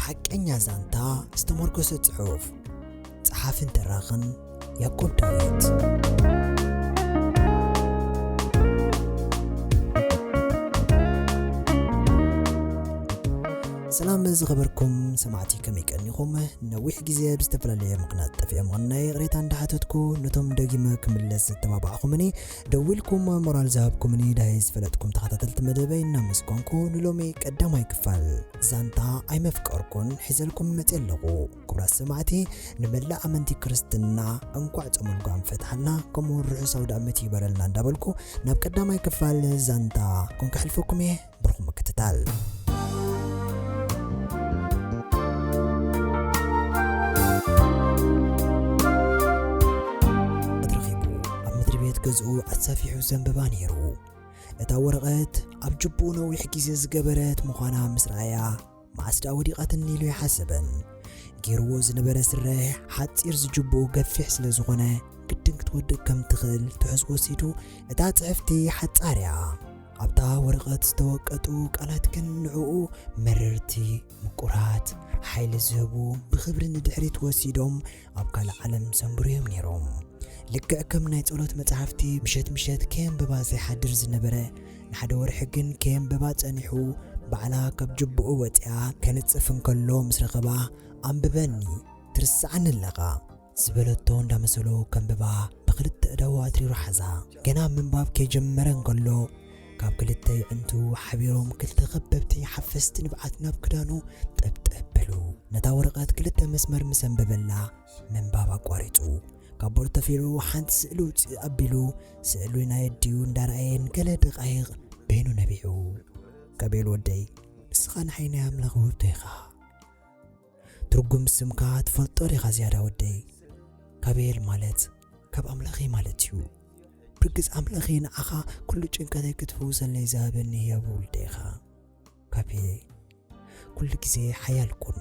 ሓቀኛ ዛንታ ዝተመርኮሰ ጽሑፍ። ጸሓፍን ተራኽን ያዕቆብ ዳዊት። ሰላም ዝኸበርኩም ሰማዕቲ፣ ከመይ ቀኒኹም? ነዊሕ ግዜ ብዝተፈላለየ ምኽንያት ጠፊኦም፣ ናይ ይቕሬታ እንዳሓተትኩ፣ ነቶም ደጊመ ክምለስ ዝተባባዕኹምኒ፣ ደዊልኩም ሞራል ዝሃብኩምኒ፣ ዳይ ዝፈለጥኩም ተኸታተልቲ መደበይ እናመስገንኩ፣ ንሎሚ ቀዳማይ ክፋል ዛንታ ኣይመፍቀርኩን ሒዘልኩም መፅእ ኣለኹ። ክቡራት ሰማዕቲ፣ ንመላእ ኣመንቲ ክርስትና እንኳዕ ጾመ ልጓም ፈትሓልና፣ ከምኡ ርሑስ ኣውደ ዓመት ይበረልና እንዳበልኩ፣ ናብ ቀዳማይ ክፋል ዛንታ ኮን ከሕልፈኩም እየ። ብሩኽ ምክትታል። ኣትረኺቡ ኣብ ምድሪ ቤት ገዝኡ ኣሳፊሑ ዘንበባ ነይሩ። እታ ወረቐት ኣብ ጅቡኡ ነዊሕ ግዜ ዝገበረት ምዃና ምስ ረኣያ፣ መዓስ ደኣ ወዲቓትኒ ኢሉ ይሓሰበን። ገይርዎ ዝነበረ ስረ ሓጺር ዝጅቡኡ ገፊሕ ስለ ዝኾነ፣ ግድን ክትወድቕ ከም ትኽእል ትሕዝ ወሲዱ፣ እታ ጽሕፍቲ ሓጻር እያ። ኣብታ ወረቐት ዝተወቀጡ ቃላት ግን ንዕኡ መረርቲ፣ ምቁራት፣ ሓይሊ ዝህቡ፣ ብኽብሪ ንድሕሪት ወሲዶም ኣብ ካልእ ዓለም ሰንብሩ እዮም ነይሮም። ልክዕ ከም ናይ ጸሎት መጻሕፍቲ ምሸት ምሸት ከየንበባ ዘይሓድር ዝነበረ፣ ንሓደ ወርሒ ግን ከየንበባ ጸኒሑ፣ ባዕላ ካብ ጅቡኡ ወጺኣ ከንጽፍ እንከሎ ምስ ረኸባ፣ "ኣንብበኒ፣ ትርስዓኒ ኣለኻ" ዝበለቶ እንዳመሰሎ ከንብባ ብኽልተ እዳዉ ኣትሪሩ ሓዛ። ገና ምንባብ ከይጀመረ እንከሎ፣ ካብ ክልተ የዕንቱ ሓቢሮም ክልተ ከበብቲ ሓፈስቲ ንብዓት ናብ ክዳኑ ጠብጠብ በሉ። ነታ ወረቐት ክልተ መስመር ምስ ኣንበበላ፣ ምንባብ ኣቋሪጹ። ካብ ቦርተፊሉ ሓንቲ ስእሊ ውጽእ ኣቢሉ፣ ስእሊ ናይ ኣዲኡ እንዳረኣየ ንገለ ደቓይቕ በይኑ ነቢዑ። "ጋብኤል ወደይ፣ ንስኻ ንዓይ ናይ ኣምላኽ ውህብቶ ኢኻ። ትርጉም ስምካ ትፈልጦ ዲኻ ዝያዳ ወደይ? ጋብኤል ማለት ካብ ኣምላኸይ ማለት እዩ። ብርግጽ ኣምላኸይ ንዓኻ ኩሉ ጭንቀተይ ክትፍውሰለይ ዝሃበኒ ህያብ ውልደ ኢኻ። ጋብኤል፣ ኩሉ ግዜ ሓያል ኩን፣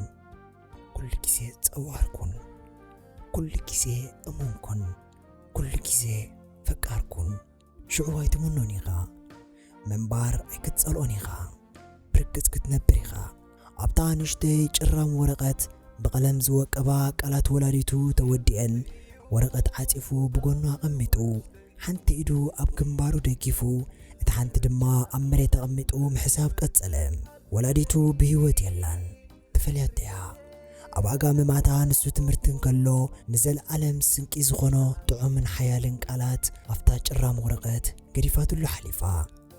ኩሉ ግዜ ጸዋር ኩን፣ ኩሉ ግዜ እሙን ኩን፣ ኩሉ ግዜ ፈቃር ኩን። ሽዑ ኣይትምኖን ኢኻ። ምንባር ኣይክትጸልኦን ኢኻ። ብርግጽ ክትነብር ኢኻ።" ኣብታ ንእሽተይ ጭራም ወረቐት ብቐለም ዝወቀባ ቃላት ወላዲቱ ተወዲአን፣ ወረቐት ዓጺፉ ብጎኑ ኣቐሚጡ፣ ሓንቲ ኢዱ ኣብ ግንባሩ ደጊፉ፣ እታ ሓንቲ ድማ ኣብ መሬት ኣቐሚጡ ምሕሳብ ቀጸለ። ወላዲቱ ብህይወት የላን። ተፈልያቶ እያ። ኣብ ኣጋ ምማታ ንሱ ትምህርቲ እንከሎ ንዘለኣለም ስንቂ ዝኾኖ ጥዑምን ሓያልን ቃላት ኣብታ ጭራም ወረቐት ገዲፋትሉ ሓሊፋ።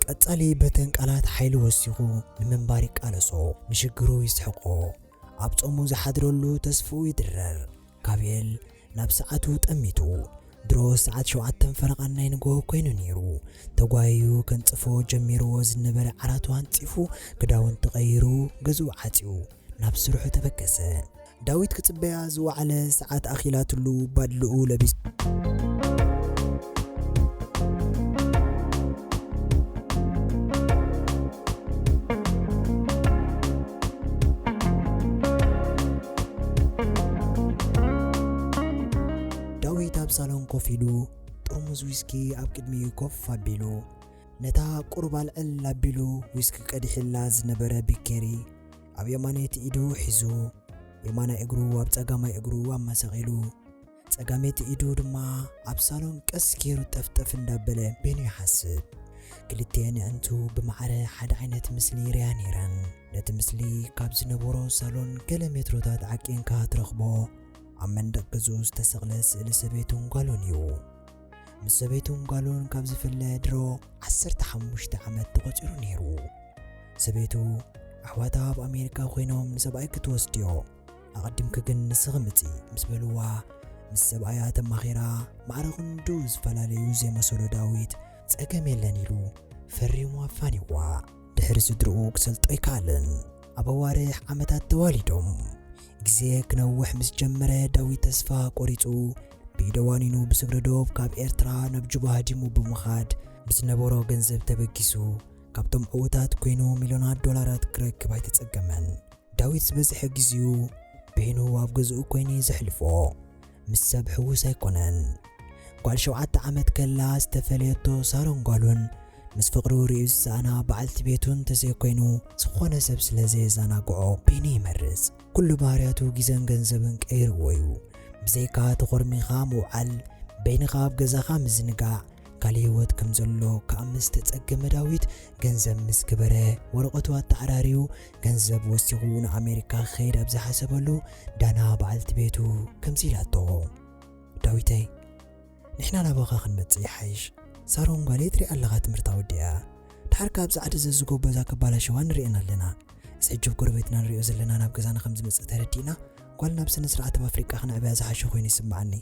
ቀጻሊ በተን ቃላት ሓይሊ ወሲኹ ንምንባር ይቃለሶ፣ ንሽግሩ ይስሕቆ። ኣብ ጾሙ ዝሓድረሉ ተስፍኡ ይድረር። ጋብኤል ናብ ሰዓቱ ጠሚቱ። ድሮ ሰዓት ሸውዓተን ፈረቓን ናይ ንግሆ ኮይኑ ነይሩ። ተጓይዩ ከንጽፎ ጀሚርዎ ዝነበረ ዓራቱ ኣንጺፉ፣ ክዳውንቲ ቀይሩ፣ ገዝኡ ዓጽዩ፣ ናብ ስርሑ ተበገሰ። ዳዊት ክጽበያ ዝወዓለ ሰዓት ኣኺላትሉ ባድልኡ ለቢሱ። ዳዊት ኣብ ሳሎን ኮፍ ኢሉ፣ ጥርሙዝ ዊስኪ ኣብ ቅድሚኡ ኮፍ ኣቢሉ፣ ነታ ቁሩብ ኣልዕል ኣቢሉ ዊስኪ ቀዲሕላ ዝነበረ ቢኬሪ ኣብ የማነይቲ ኢዱ ሒዙ፣ የማናይ እግሩ ኣብ ጸጋማይ እግሩ ኣመሳቒሉ፣ ጸጋመይቲ ኢዱ ድማ ኣብ ሳሎን ቀስ ገይሩ ጠፍጠፍ እንዳበለ በይኑ ይሓስብ። ክልቲኤን ኣዕንቱ ብማዕረ ሓደ ዓይነት ምስሊ ይርእያ ነይረን። ነቲ ምስሊ ካብ ዝነበሮ ሳሎን ገለ ሜትሮታት ዓቂንካ ትረኽቦ፣ ኣብ መንደቕ ገዝኡ ዝተሰቕለ ስእሊ ሰበይቱን ጓሉን እዩ። ምስ ሰበይቱን ጓሉን ካብ ዝፍለ ድሮ ዓሰርተ ሓሙሽተ ዓመት ተቖጺሩ ነይሩ። ሰበይቱ፣ ኣሕዋታ ኣብ ኣሜሪካ ኮይኖም ንሰብኣይ ክትወስድዮ፣ ኣቐዲምኪ ግን ንስኺ ምጺ ምስ በልዋ፣ ምስ ሰብኣያ ተማኺራ፣ ማዕረ ክንድኡ ዝፈላለዩ ዘይመሰሎ ዳዊት፣ ጸገም የለን ኢሉ ፈሪሙ ኣፋኒዋ። ድሕሪ ስድርኡ ክሰልጦ ኣይከኣለን። ኣብ ኣዋርሕ ዓመታት ተዋሊዶም። ግዜ ክነውሕ ምስ ጀመረ፣ ዳዊት ተስፋ ቆሪጹ፣ ብኢደ ዋኒኑ ብስግረ ዶብ ካብ ኤርትራ ናብ ጁባ ሃዲሙ ብምኻድ፣ ብዝነበሮ ገንዘብ ተበጊሱ፣ ካብቶም ዕዉታት ኮይኑ ሚልዮናት ዶላራት ክረክብ ኣይተጸገመን። ዳዊት ዝበዝሐ ግዜኡ በይኑ ኣብ ገዝኡ ኮይኑ እዩ ዘሕልፎ። ምስ ሰብ ሕዉስ ኣይኮነን። ጓል ሸውዓተ ዓመት ከላ ዝተፈለየቶ ሳሮን ጓሉን ምስ ፍቕሩ ርእዩ ዝሰኣና በዓልቲ ቤቱ እንተዘይኮይኑ፣ ዝኾነ ሰብ ስለ ዘየዘናግዖ በይኑ ይመርጽ። ኩሉ ባህርያቱ ግዜን ገንዘብን ቀይርዎ እዩ። ብዘይካ ተኾርሚኻ ምውዓል፣ በይንኻ ኣብ ገዛኻ ምዝንጋዕ፣ ካልእ ህይወት ከም ዘሎ ክኣምን ዝተጸገመ ዳዊት፣ ገንዘብ ምስ ገበረ፣ ወረቐቱ ኣተዓራርዩ፣ ገንዘብ ወሲኹ ንኣሜሪካ ክኸይድ ኣብ ዝሓሰበሉ፣ ዳና በዓልቲ ቤቱ ከምዚ ኢላቶ፣ ዳዊተይ፣ ንሕና ናባኻ ክንመጽእ ይሓይሽ። ሳሮን ጓለይ ትሪኣ ኣለኻ ትምህርታ ወዲኣ። ድሓር ካብ ጻዕዲ ዘዝጎ በዛ ከባላሸዋ ንርእየን ኣለና። እዚ ሕጂ ኣብ ጎረቤትና ንሪኦ ዘለና ናብ ገዛና ከም ዝመጽእ ተረዲእና፣ ጓል ናብ ስነ ስርዓት ኣብ ኣፍሪቃ ክነዕብያ ዝሓሸ ኮይኑ ይስምዓኒ።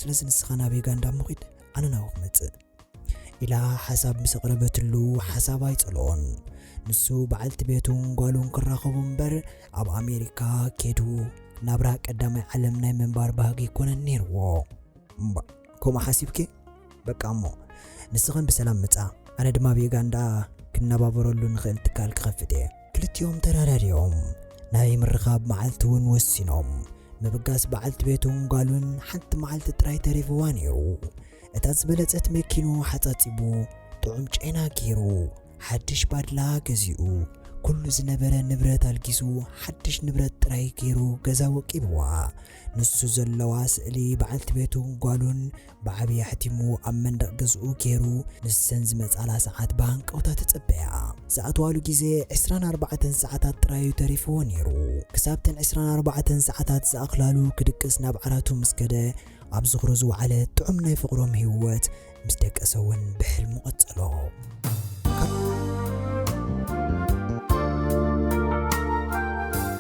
ስለዚ ንስኻ ናብ ዩጋንዳ እሞ ኺድ፣ ኣነ ናብኡ ክመጽእ። ኢላ ሓሳብ ምስ ኣቕረበትሉ ሓሳብ ኣይጸልኦን። ንሱ በዓልቲ ቤቱን ጓሉን ክራኸቡ እምበር ኣብ ኣሜሪካ ኬዱ ናብራ ቀዳማይ ዓለም ናይ ምንባር ባህጊ ኣይኮነን ነይርዎ። እምባ፣ ከምኡ ሓሲብኪ? በቃ እሞ ንስኽን ብሰላም ምጻ፣ ኣነ ድማ ኣብ ዩጋንዳ ክነባበረሉ ንኽእል ትካል ክኸፍት እየ። ክልቲኦም ተራዳዲኦም ናይ ምርኻብ መዓልቲ እውን ወሲኖም። ምብጋስ በዓልቲ ቤቱን ጓሉን ሓንቲ መዓልቲ ጥራይ ተሪፍዋ ነይሩ። እታ ዝበለጸት መኪኑ ሓጻጺቡ፣ ጥዑም ጨና ገይሩ፣ ሓድሽ ባድላ ገዚኡ፣ ኩሉ ዝነበረ ንብረት ኣልጊሱ፣ ሓድሽ ንብረት ጥራይ ገይሩ ገዛ ወቂብዋ። ንሱ ዘለዋ ስእሊ በዓልቲ ቤቱን ጓሉን ብዓብዪ ኣሕቲሙ ኣብ መንደቕ ገዝኡ ገይሩ፣ ንሰን ዝመጻላ ሰዓት ብሃንቀውታ ተጸበያ። ዝኣትዋሉ ግዜ ዕስራን ኣርባዕተን ሰዓታት ጥራይ እዩ ተሪፍዎ ነይሩ። ክሳብ ተን ዕስራን ኣርባዕተን ሰዓታት ዝኣኽላሉ ክድቅስ ናብ ዓራቱ ምስ ከደ፣ ኣብ ዝኽሩ ዝወዓለ ጥዑም ናይ ፍቕሮም ህይወት ምስ ደቀሰ እውን ብሕልሙ ቀጸሎ።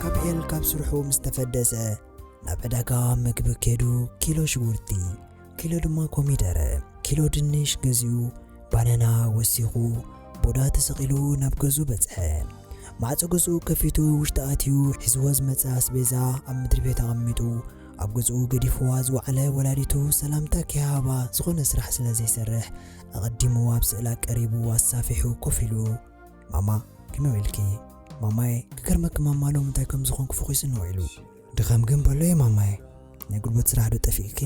ካብ ኤል ካብ ስርሑ ምስ ተፈደሰ፣ ናብ ዕዳጋ ምግቢ ከይዱ ኪሎ ሽጉርቲ፣ ኪሎ ድማ ኮሚደረ፣ ኪሎ ድንሽ ገዚኡ፣ ባናና ወሲኹ፣ ቦዳ ተሰቒሉ ናብ ገዝኡ በጽሐ። ማዕጾ ገዝኡ ከፊቱ ውሽጢ ኣትዩ፣ ሒዝዎ ዝመጸ ኣስቤዛ ኣብ ምድሪ ቤት ኣቐሚጡ፣ ኣብ ገዝኡ ገዲፍዋ ዝወዓለ ወላዲቱ ሰላምታ ከይሃባ ዝኾነ ስራሕ ስለ ዘይሰርሕ፣ ኣቐዲሙ ኣብ ስእላ ቀሪቡ ኣሳፊሑ ኮፍ ኢሉ፣ "ማማ፣ ከመይ ውዒልኪ? ማማይ፣ ክገርመኪ ማማ ሎሚ እንታይ ከም ዝኾንኩ ፈኺሱኒ ውዒሉ። ድኻም ግን በሎ እየ ማማይ። ናይ ጉልበት ስራሕ ዶ ጠፊእኪ?"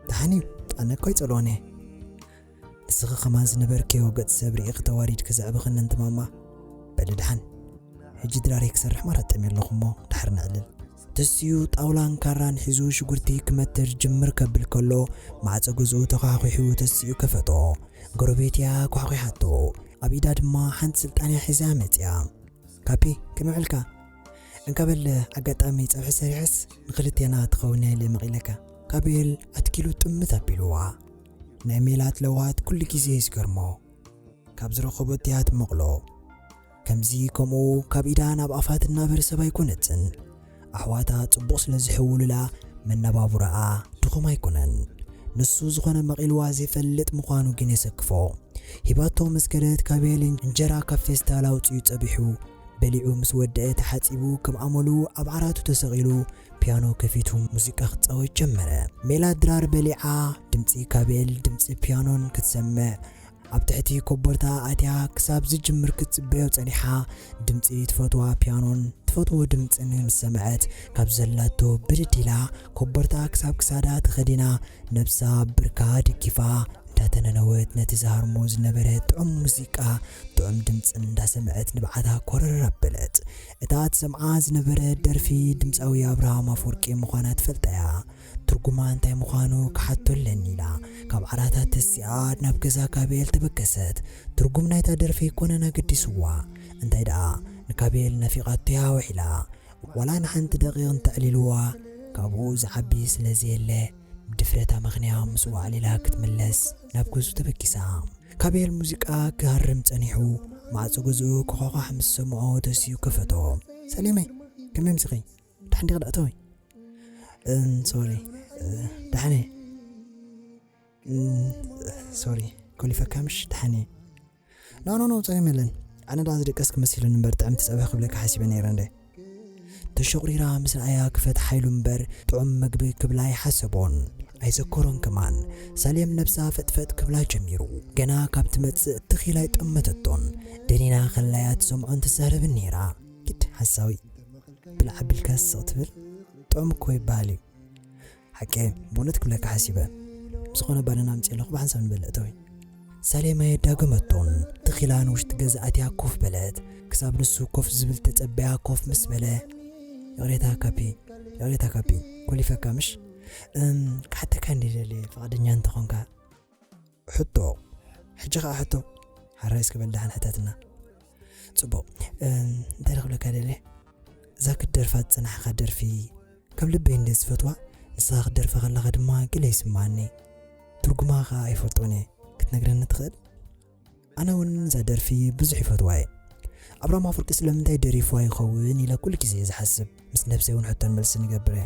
"ደሓን እዩ፣ ኣነ እኮ ኣይጸልኦን እየ። ንስኺ ከማን ዝነበርክዮ ገጽ ሰብ ርኢኺ ተዋሪድኪ ዘዕበኽኒ ኣንቲ ማማ። በሊ ደሓን፣ ሕጂ ድራረይ ክሰርሕ ማራ ጠምየ ኣለኹ እሞ ደሓር ነዕልል።" ተሲኡ ጣውላን ካራን ሒዙ ሽጉርቲ ክመትር ጅምር ከብል ከሎ፣ ማዕጾ ገዝኡ ተዃሒኺሑ ተሲኡ ከፈቶ። ጎረቤት እያ ኳሕኲሓቶ። ኣብ ኢዳ ድማ ሓንቲ ስልጣን እያ ሒዛ መጺኣ። "ካፒ፣ ከመይ ውዕልካ? እንካ በል፣ ኣጋጣሚ ጸብሒ ሰሪሐስ ንኽልቴና ትኸውን እያ ኢለ መቒለካ።" ካቤል ኣትኪሉ ጥምት ኣቢልዋ። ናይ ሜላት ለውሃት ኩሉ ግዜ እዩ ዝገርሞ። ካብ ዝረኸበት እያ ትመቕሎ። ከምዚ ከምኡ ካብ ኢዳ ናብ ኣፋ ትናበር ሰብ ኣይኮነትን። ኣሕዋታ ጽቡቕ ስለ ዝሕውሉላ መነባብሮኣ ድኹም ኣይኮነን። ንሱ ዝኾነ መቒልዋ ዘይፈልጥ ምዃኑ ግን የሰክፎ። ሂባቶ ምስ ከደት ካቤል እንጀራ ካብ ፌስታል ኣውጺኡ ጸቢሑ በሊዑ ምስ ወደአ ተሓጺቡ ከም ኣመሉ ኣብ ዓራቱ ተሰቒሉ ፒያኖ ከፊቱ ሙዚቃ ክጻወት ጀመረ። ሜላት ድራር በሊዓ ድምጺ ካቤል ድምጺ ፒያኖን ክትሰምዕ ኣብ ትሕቲ ኮቦርታ ኣትያ ክሳብ ዝጅምር ክትጽበዮ ጸኒሓ። ድምጺ ትፈትዋ ፒያኖን ትፈትዎ ድምጽን ምስ ሰምዐት ካብ ዘላቶ ብድድ ኢላ ኮቦርታ ክሳብ ክሳዳ ተኸዲና ነብሳ ብርካ ድጊፋ እንዳተነነወት ነቲ ዝሃርሞ ዝነበረ ጥዑም ሙዚቃ ጥዑም ድምጽን እንዳሰምዐት ንብዓታ ኮረር ኣበለት። እታ ትሰምዓ ዝነበረት ደርፊ ድምጻዊ ኣብርሃም ኣፈወርቂ ምዃና ትፈልጣ እያ። ትርጉማ እንታይ ምዃኑ ክሓቶ ኣለኒ ኢላ ካብ ዓራታት ተሲኣ ናብ ገዛ ካቤል ተበገሰት። ትርጉም ናይታ ደርፊ ኣይኮነን ኣገዲስዋ። እንታይ ደኣ ንካቤል ናፊቓቶ እያ ውዒላ። ዋላ ንሓንቲ ደቂቕ እንተዕሊልዋ ካብኡ ዝዓቢ ስለ ዘየለ ብድፍረት ኣመኽንያ ምስኡ ኣዕሊላ ክትምለስ ናብ ገዝኡ ተበጊሳ። ካቤል ሙዚቃ ክሃርም ጸኒሑ ማዕጾ ገዝኡ ክዃዃሕ ምስ ሰምዖ ተሲኡ ከፈቶ። "ሰሌመይ፣ ከመይ ኣምሲኺ? ደሓን ዲኺ ደኣ? እተዊ። እም፣ ሶሪ፣ እ፣ ደሓን እየ። እም፣ ሶሪ፣ ኮሊፈካ ምሽ? ደሓን እየ። ኖ፣ ኖ፣ ኖ፣ ጸገም የለን። ኣነ ደኣ ዝደቀስኪ መሲሉኒ እምበር ጥዕምቲ ጸብሒ ክብለኪ ሓሲበ ነይረ እንደ።" ተሸቑሪራ ምስ ረኣያ ክፈትሓ ኢሉ እምበር ጥዑም መግቢ ክብላ ኣይሓሰቦን። ኣይዘከሮን ከማን። ሳሌም ነብሳ ፈጥፈጥ ክብላ ጀሚሩ። ገና ካብ ትመጽእ ትኽ ኢላ ኣይጠመተቶን። ደኒና ከላያ ትሰምዖን ትዛረብን ነይራ። "ኪድ ሓሳዊ፣ ብላዕ ኣቢልካ ስቕ ትብል ጥዑም እኮ ይበሃል እዩ። ሓቂ፣ ብእውነት ክብለካ ሓሲበ። ብዝኾነ ባናና ኣምፅእ ኣለኹ፣ ብሓንሳብ ንበልዕ እተዊ። ሳሌም ኣየዳገመቶን። ትኺላ ንውሽጢ ገዛ ኣትያ ኮፍ በለት። ክሳብ ንሱ ኮፍ ዝብል ተጸበያ ኮፍ ምስ በለ፣ "ይቕሬታ ካፒ፣ ይቕሬታ ካፒ፣ ኮሊፈካ ምሽ? እም፣ ክሓተካ እንዲ ደልየ ፍቓደኛ እንተኾንካ?" ሕቶ፣ ሕጂ ኸኣ ሕቶ። ሓራይ እስኪ በል ደሓን ሕተትና። ጽቡቕ። እም፣ እንታይ ክብለካ ደልየ? እዛ ክትደርፋ ዝጸናሕኻ ደርፊ ካብ ልበይ እንደ ዝፈትዋ፣ ንስኻ ክትደርፋ ከለኻ ድማ ገለ ይስምዓኒ። ትርጉማ ኸኣ ኣይፈልጦን እየ። ክትነግረኒ ትኽእል? ኣነ እውን እዛ ደርፊ ብዙሕ ይፈትዋ እየ። ኣብራም ኣፍወርቂ ስለምንታይ ደሪፍዋ ይኸውን ኢለ ኩሉ ግዜ እየ ዝሓስብ። ምስ ነብሰይ እውን ሕቶን መልስን ይገብር እየ።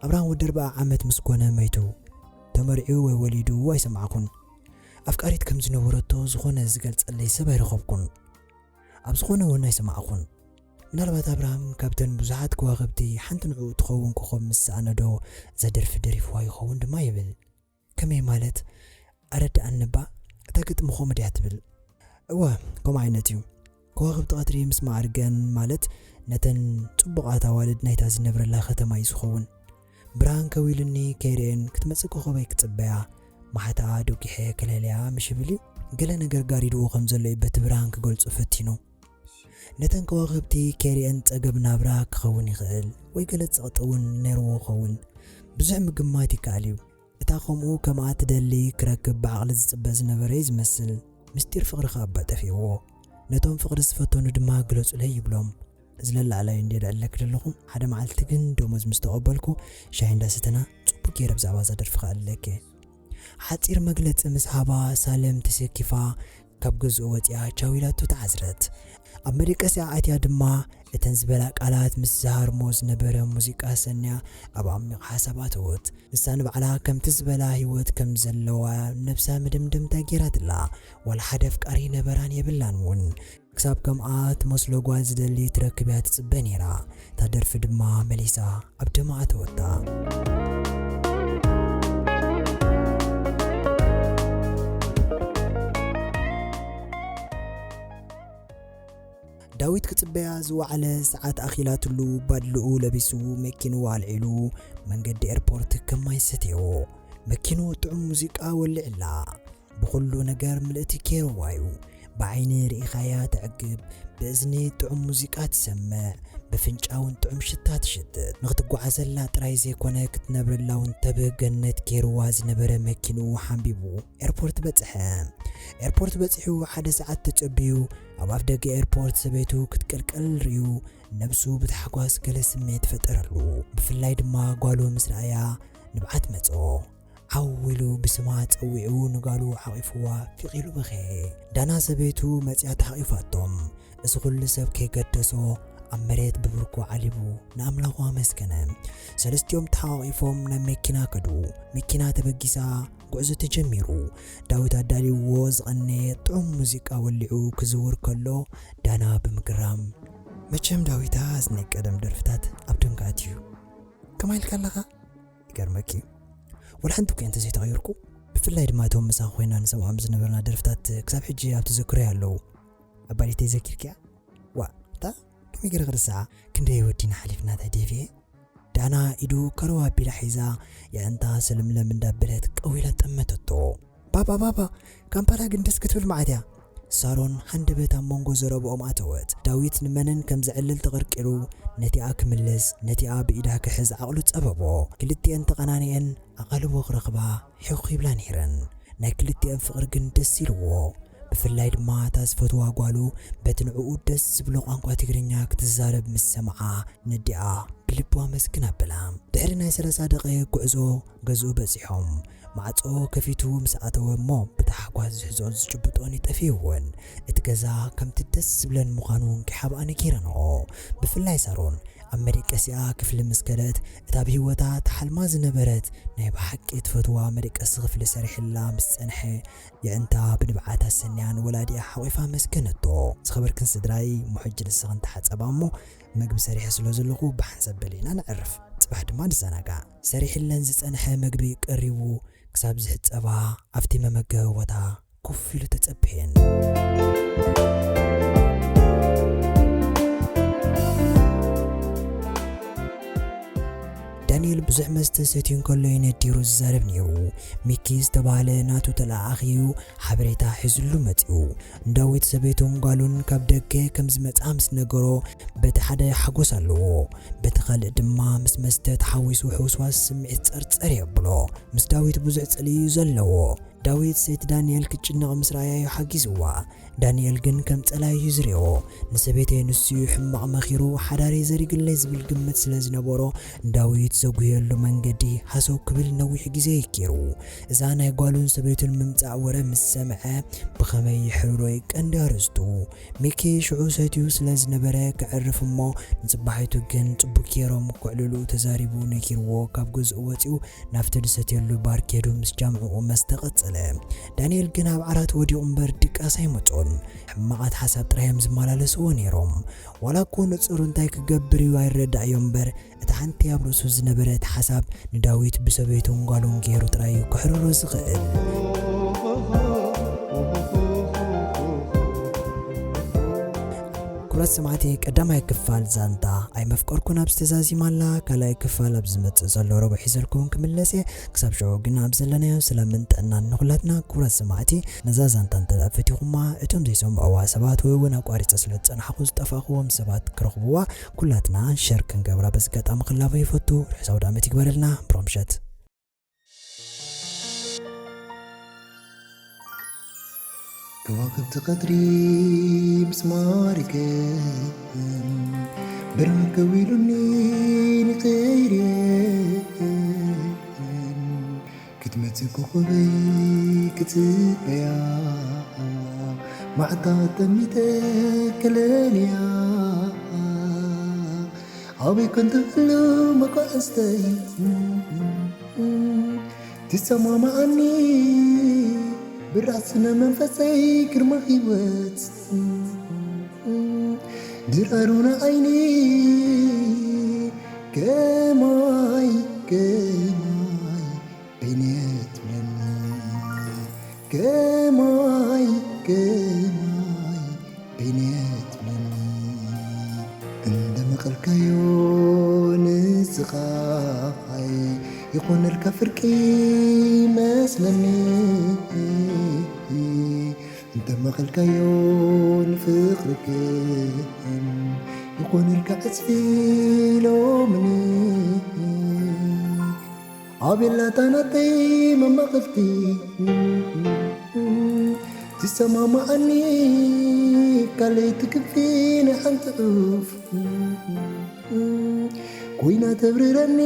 ኣብራም ወዲ ኣርብዓ ዓመት ምስ ኮነ መይቱ። ተመርዕዩ ወይ ወሊዱ ኣይሰማዕኩን። ኣፍቃሪት ከም ዝነበረቶ ዝኾነ ዝገልጸለይ ሰብ ኣይረኸብኩን። ኣብ ዝኾነ እውን ኣይሰማዕኩን። ምናልባት ኣብርሃም ካብተን ብዙሓት ከዋኽብቲ ሓንቲ ንዕኡ ትኸውን ኮኸብ ምስ ሰኣነ ዶ እዛ ደርፊ ደሪፍዋ ይኸውን ድማ ይብል። ከመይ ማለት? ኣረድኣኒ እባ፣ እታ ግጥሚ ከምኡ ድያ ትብል? እወ፣ ከምኡ ዓይነት እዩ። ከዋኽብቲ ቀትሪ ምስ ማዕርገን፣ ማለት ነተን ጽቡቓት ኣዋልድ ናይታ ዝነብረላ ከተማ እዩ ዝኸውን። ብርሃን ከዊሉኒ ከይርእየን ክትመጽእ ኮኸበይ ክጽበያ፣ ማሕታኣ ዶጊሐ ከለልያ ምሽ ይብል እዩ። ገለ ነገር ጋሪድዎ ከም ዘሎ እዩ በቲ ብርሃን ክገልጾ ፈቲኑ። ነተን ከዋኽብቲ ከይርእየን ጸገም ናብራ ክኸውን ይኽእል፣ ወይ ገለ ጸቕጢ እውን ነይርዎ ክኸውን። ብዙሕ ምግማት ይከኣል እዩ። እታ ከምኡ ከምኣ ትደሊ ክረክብ ብዓቕሊ ዝጽበ ዝነበረ እዩ ዝመስል። ምስጢር ፍቕሪ ከኣ እባ ጠፊእዎ። ነቶም ፍቕሪ ዝፈተኑ ድማ ግለጹለይ ይብሎም። እዚ ለላዕላይ እንድየ ደዕለክ ዘለኹ። ሓደ መዓልቲ ግን ደሞዝ ምስ ተቐበልኩ ሻሂ እንዳሰተና ጽቡቅ ገይረ ብዛዕባ እዛ ደርፊ ከኣልለኪ። ሓጺር መግለጺ ምስ ሃባ ሳሌም ተሰኪፋ ካብ ገዝኡ ወጺኣ ቻው ኢላቶ ተዓዝረት። ኣብ መደቀሲኣ ኣትያ ድማ እተን ዝበላ ቃላት ምስ ዝሃርሞ ዝነበረ ሙዚቃ ሰንያ ኣብ ዓሚቕ ሓሳብ ኣተወት። ንሳ ንባዕላ ከምቲ ዝበላ ህይወት ከም ዘለዋ ነብሳ መደምደምታ ገይራትላ። ዋላ ሓደ ኣፍቃሪ ነበራን የብላን እውን። ክሳብ ከምኣ ትመስሎ ጓል ዝደሊ ትረክብ እያ ትጽበ ነይራ። እታ ደርፊ ድማ መሊሳ ኣብ ደማ ኣተወታ። ዳዊት ክጽበያ ዝወዓለ ሰዓት ኣኺላትሉ ባድልኡ ለቢሱ መኪንኡ ኣልዒሉ መንገዲ ኤርፖርት ከም ማይ ሰትዮ። መኪንኡ ጥዑም ሙዚቃ ወሊዕላ። ብኹሉ ነገር ምልእቲ ኬርዋ እዩ። ብዓይኒ ርኢኻያ ተዕግብ፣ ብእዝኒ ጥዑም ሙዚቃ ትሰምዕ፣ ብፍንጫ እውን ጥዑም ሽታ ትሽትት። ንኽትጓዓዘላ ጥራይ ዘይኮነ ክትነብረላ እውን ተብህ ገነት ኬርዋ ዝነበረ መኪንኡ ሓንቢቡ ኤርፖርት በጽሐ። ኤርፖርት በጺሑ ሓደ ሰዓት ተጸብዩ ኣብ ኣፍ ደገ ኤርፖርት ሰበይቱ ክትቅልቀል ርእዩ ነብሱ ብታሕጓስ ገለ ስምዒት ፈጠረሉ። ብፍላይ ድማ ጓሉ ምስ ረኣያ ንብዓት መጾ። ዓው ኢሉ ብስማ ጸዊዑ ንጋሉ ሓቒፍዋ ፊቕ ኢሉ በኸየ። ዳና ሰበይቱ መጺኣ ተሓቒፋቶም። እዚ ኹሉ ሰብ ከይገደሶ ኣብ መሬት ብብርኩ ዓሊቡ ንኣምላኹ ኣመስገነ። ሰለስቲኦም ተሓቋቒፎም ናብ መኪና ከዱ። መኪና ተበጊሳ ጉዕዞ ተጀሚሩ። ዳዊት ኣዳልይዎ ዝቐነየ ጥዑም ሙዚቃ ወሊዑ ክዝውር ከሎ ዳና ብምግራም፣ "መቸም ዳዊታ፣ እዚ ናይ ቀደም ደርፍታት ኣብ ደምካ ኣትዩ። ከማይ ኢልካ ኣለኻ?" ይገርመኪ፣ ወላ ሓንቲ እኮ እንተዘይተቐይርኩ፣ ብፍላይ ድማ እቶም ምሳኺ ኮይና ንሰምዖም ዝነበርና ደርፍታት ክሳብ ሕጂ ኣብ ተዘክሮይ ኣለዉ። ኣባዲተይ ዘኪርክያ? ዋ፣ እታ ከመይ ገይረ ክርስዓ? ክንደይ ወዲና ሓሊፍና፣ እንታይ ደፊኤ? ዳና ኢዱ ከረው ኣቢላ ሒዛ፣ የዕንታ ሰለምለም እንዳበለት ቀዊላ ጠመተቶ። "ባባ፣ ባባ፣ ካምፓላ ግን ደስ ክትብል መዓት እያ!" ሳሮን ሃንደበት ኣብ መንጎ ዘረብኦም ኣተወት። ዳዊት ንመንን ከም ዘዕልል ተቐርቂሩ፣ ነቲኣ ክምልስ፣ ነቲኣ ብኢዳ ክሕዝ ዓቕሉ ጸበቦ። ክልቲኤን ተቐናኒኤን ኣቓልቦ ክረኽባ ሒኹ ይብላ ነይረን። ናይ ክልቲኤን ፍቕሪ ግን ደስ ኢልዎ። ብፍላይ ድማ እታ ዝፈትዋ ጓሉ በቲ ንዕኡ ደስ ዝብሎ ቋንቋ ትግርኛ ክትዛረብ ምስ ሰምዓ፣ ነዲኣ ብልቡ ኣመስግን ኣበላ። ድሕሪ ናይ ሰላሳ ደቂቕ ጉዕዞ ገዝኡ በጺሖም። ማዕጾ ከፊቱ ምስ ኣተወ እሞ ብታሕጓስ ዝሕዞን ዝጭብጦን ይጠፍእወን። እቲ ገዛ ከምቲ ደስ ዝብለን ምዃኑ እንኪሓብኣ ነጊረንኦ። ብፍላይ ሳሮን ኣብ መደቀሲኣ ክፍሊ ምስ ከደት፣ እታ ብህይወታ ተሓልማ ዝነበረት ናይ ብሓቂ ትፈትዋ መደቀሲ ክፍሊ ሰሪሕላ ምስ ጸንሐ፣ የዕንታ ብንብዓት ኣሰንያ ንወላዲኣ ሓቒፋ ኣመስገነቶ። "ዝኸበርክን ስድራይ፣ እሞ ሕጂ ንስኽን ተሓጸባ እሞ፣ መግቢ ሰሪሐ ስለ ዘለኹ ብሓንሳብ በሊዕና ነዕርፍ። ጽባሕ ድማ ንዘናጋዕ።" ሰሪሕለን ዝጸንሐ መግቢ ቀሪቡ ክሳብ ዝሕጸባ ኣብቲ መመገቢ ቦታ ኮፍ ኢሉ ተጸብየን። ዳኒ ዳንኤል ብዙሕ መስተ ሰትዩ እንከሎ እዩ ነዲሩ ዝዛረብ ነይሩ። ሚኪ ዝተባህለ ናቱ ተለኣኣኺ እዩ ሓበሬታ ሒዙሉ መጺኡ። ንዳዊት ሰበይቱን ጓሉን ካብ ደገ ከም ዝመጽኣ ምስ ነገሮ፣ በቲ ሓደ ሓጎስ ኣለዎ፣ በቲ ካልእ ድማ ምስ መስተ ተሓዊሱ ሕውስዋስ ስምዒት ጸርጸር የብሎ። ምስ ዳዊት ብዙሕ ጽልኢ እዩ ዘለዎ። ዳዊት ሰይቲ ዳንኤል ክትጭነቕ ምስ ረኣያ እዩ ሓጊዝዋ። ዳንኤል ግን ከም ጸላኢ እዩ ዝርእዮ። ንሰበይተይ ንሱ እዩ ሕማቕ መኺሩ ሓዳረይ ዘሪግለይ ዝብል ግምት ስለ ዝነበሮ፣ ንዳዊት ዘጉህየሉ መንገዲ ሃሰው ክብል ነዊሕ ግዜ እዩ ገይሩ። እዛ ናይ ጓሉን ሰበይቱን ምምጻእ ወረ ምስ ሰምዐ፣ ብኸመይ የሕርሮ እዩ ቀንዲ ኣርእስቱ። ሚኪ ሽዑ ሰትዩ ስለ ዝነበረ ክዕርፍ እሞ፣ ንጽባሒቱ ግን ጽቡቕ ገይሮም ከዕልሉ ተዛሪቡ ነጊርዎ ካብ ገዝኡ ወጺኡ ናብቲ ዝሰትየሉ ባር ከይዱ ምስ ጃምዕኡ መስተ ቀጸለ። ዳንኤል ግን ኣብ ዓራት ወዲቑ እምበር ድቃስ ኣይመጾን። ሕማቓት ሓሳብ ጥራይ እዮም ዝመላለስዎ ነይሮም። ዋላ እኮ ንጹር እንታይ ክገብር እዩ ኣይረዳእዮ እምበር፣ እታ ሓንቲ ኣብ ርእሱ ዝነበረት ሓሳብ ንዳዊት ብሰበይቱን ጓሉን ገይሩ ጥራይ እዩ ከሕርሮ ዝኽእል። ክቡራት ሰማዕቲ፣ ቀዳማይ ክፋል ዛንታ ኣይመፍቀርኩን ኣብዚ ተዛዚማ ኣላ። ካልኣይ ክፋል ኣብ ዝመጽእ ዘሎ ረቡዕ ሒዘልኩም ክምለስ እየ። ክሳብ ሽዑ ግን ኣብ ዘለናዮ ሰላምን ጥዕናን ንኹላትና። ክቡራት ሰማዕቲ፣ ነዛ ዛንታ እንተ ደኣ ፈቲኹማ፣ እቶም ዘይሰምዕዋ ሰባት ወይ እውን ኣቋሪጸ ስለ ዝጸናሕኩ ዝጠፋእክዎም ሰባት ክረኽብዋ፣ ኩላትና ሸር ክንገብራ በዚ ኣጋጣሚ ክላቦ ይፈቱ። ርሑስ ኣውደ ዓመት ይግበረልና። ብሩኽ ምሸት። ከዋክብቲ ቀትሪ ምስ ማሪከን ብርሃን ከዊሉኒ ንኸይርየን ክትመጽእ ኮኸበይ ክጽበያ መዓልታ ጠሚተ ከለልያ ኣበይ ኮን ትብሉ መጓዕዝተይ ትሰማማዓኒ ብራስነ መንፈሰይ ግርማ ህይወት ድራሩና ዓይኒ ከማይ ከማይ በይንየት ብለኒ ከማይ ከማይ በይንየት ብለኒ እንደ መቐልካዮ ንስኻ ይኾነልካ ፍርቂ መስለኒ እንተ መቐልካዮ ንፍቕርክን ይኾነልካ ዕጽፊ ሎምኒ ኣቤላታ ናተይ መማቕልቲ ትሰማማዓኒ ካለይቲ ክንፊ ናይ ሓንቲ ዑፍ ኮይና ተብርረኒ